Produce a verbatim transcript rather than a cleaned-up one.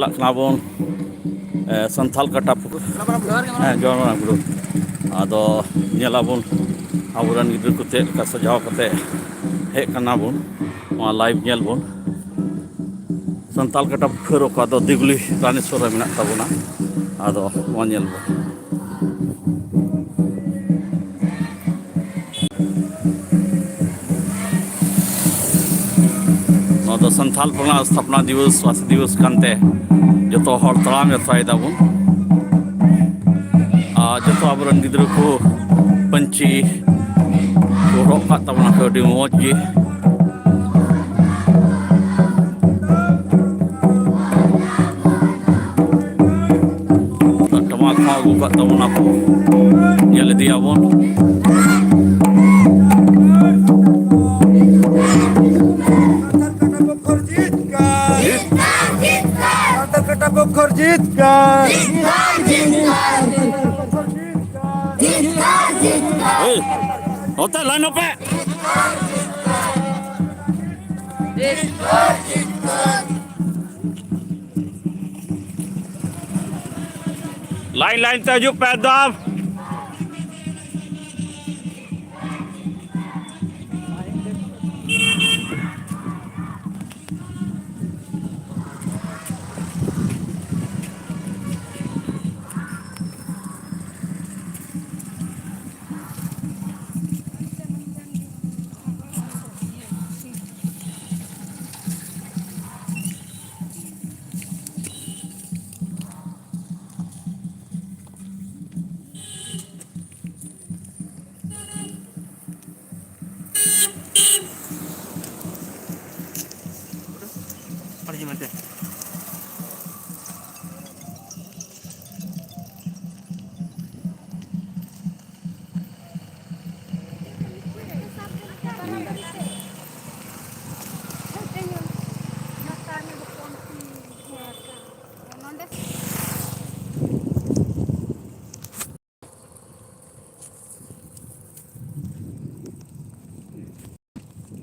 ᱪᱟᱞᱟᱜ ᱠᱟᱱᱟ ᱵᱚᱱ, ᱮ, ᱥᱟᱱᱛᱷᱟᱞ ᱠᱟᱴᱟ ᱯᱩᱠᱷᱨᱤ᱾ ᱦᱮᱸ, ᱡᱚᱦᱟᱨ ᱢᱟᱨᱟᱝ ᱵᱩᱨᱩ᱾ ᱟᱫᱚ ᱧᱮᱞᱟᱵᱚᱱ ᱟᱵᱚᱨᱮᱱ ᱜᱤᱫᱽᱨᱟᱹ ᱠᱚ ᱪᱮᱫ ᱞᱮᱠᱟ ᱥᱟᱡᱟᱣ ᱠᱟᱛᱮ ᱦᱮᱡ ᱠᱟᱱᱟ ᱵᱚᱱ, ᱱᱚᱣᱟ ᱞᱟᱭᱤᱵᱷ ᱧᱮᱞ ᱵᱚᱱ᱾ ᱥᱟᱱᱛᱷᱟᱞ ᱠᱟᱴᱟ ᱯᱩᱠᱷᱨᱤ ᱚᱠᱟ ᱫᱚ ᱫᱤᱜᱩᱞᱤ ᱨᱟᱱᱤᱥᱚᱨ ᱨᱮ ᱢᱮᱱᱟᱜ ᱛᱟᱵᱚᱱᱟ᱾ ᱟᱫᱚ ᱱᱚᱣᱟ ᱧᱮᱞ ᱵᱚᱱ᱾ ᱱᱚᱣᱟ ᱫᱚ ᱥᱟᱱᱛᱷᱟᱞ ᱯᱟᱨᱜᱟᱱᱟ ᱥᱛᱷᱟᱯᱚᱱᱟ ᱫᱤᱵᱚᱥ, ᱯᱟᱹᱨᱥᱤ ᱫᱤᱵᱚᱥ ᱠᱟᱱᱛᱮ ᱡᱚᱛᱚ ᱦᱚᱲ ᱛᱟᱲᱟᱢ ᱡᱟᱛᱨᱟᱭ ᱫᱟᱵᱚᱱ᱾ ᱟᱨ ᱡᱚᱛᱚ ᱟᱵᱚᱨᱮᱱ ᱜᱤᱫᱽᱨᱟᱹ ᱠᱚ ᱯᱟᱹᱧᱪᱤ ᱠᱚ ᱦᱚᱨᱚᱜ ᱟᱠᱟᱫ ᱛᱟᱵᱚᱱᱟ ᱠᱚ, ᱟᱹᱰᱤ ᱢᱚᱡᱽ ᱜᱮ᱾ ᱴᱟᱢᱟᱠ ᱦᱚᱸ ᱟᱹᱜᱩ ᱠᱟᱜ ᱛᱟᱵᱚᱱᱟ ᱠᱚ, ᱧᱮᱞ ᱤᱫᱤᱭᱟᱵᱚᱱ᱾ ᱥᱟᱱᱛᱟᱲ ᱠᱟᱴᱟ ᱯᱚᱠᱷᱚᱨ ᱡᱤᱛᱠᱟᱨ! ᱮᱭ, ᱱᱚᱛᱮ ᱞᱟᱭᱤᱱ ᱯᱮ᱾ ᱞᱟᱭᱤᱱ ᱞᱟᱭᱤᱱ ᱛᱮ ᱦᱤᱡᱩᱜ ᱯᱮ ᱮᱠᱫᱚᱢ᱾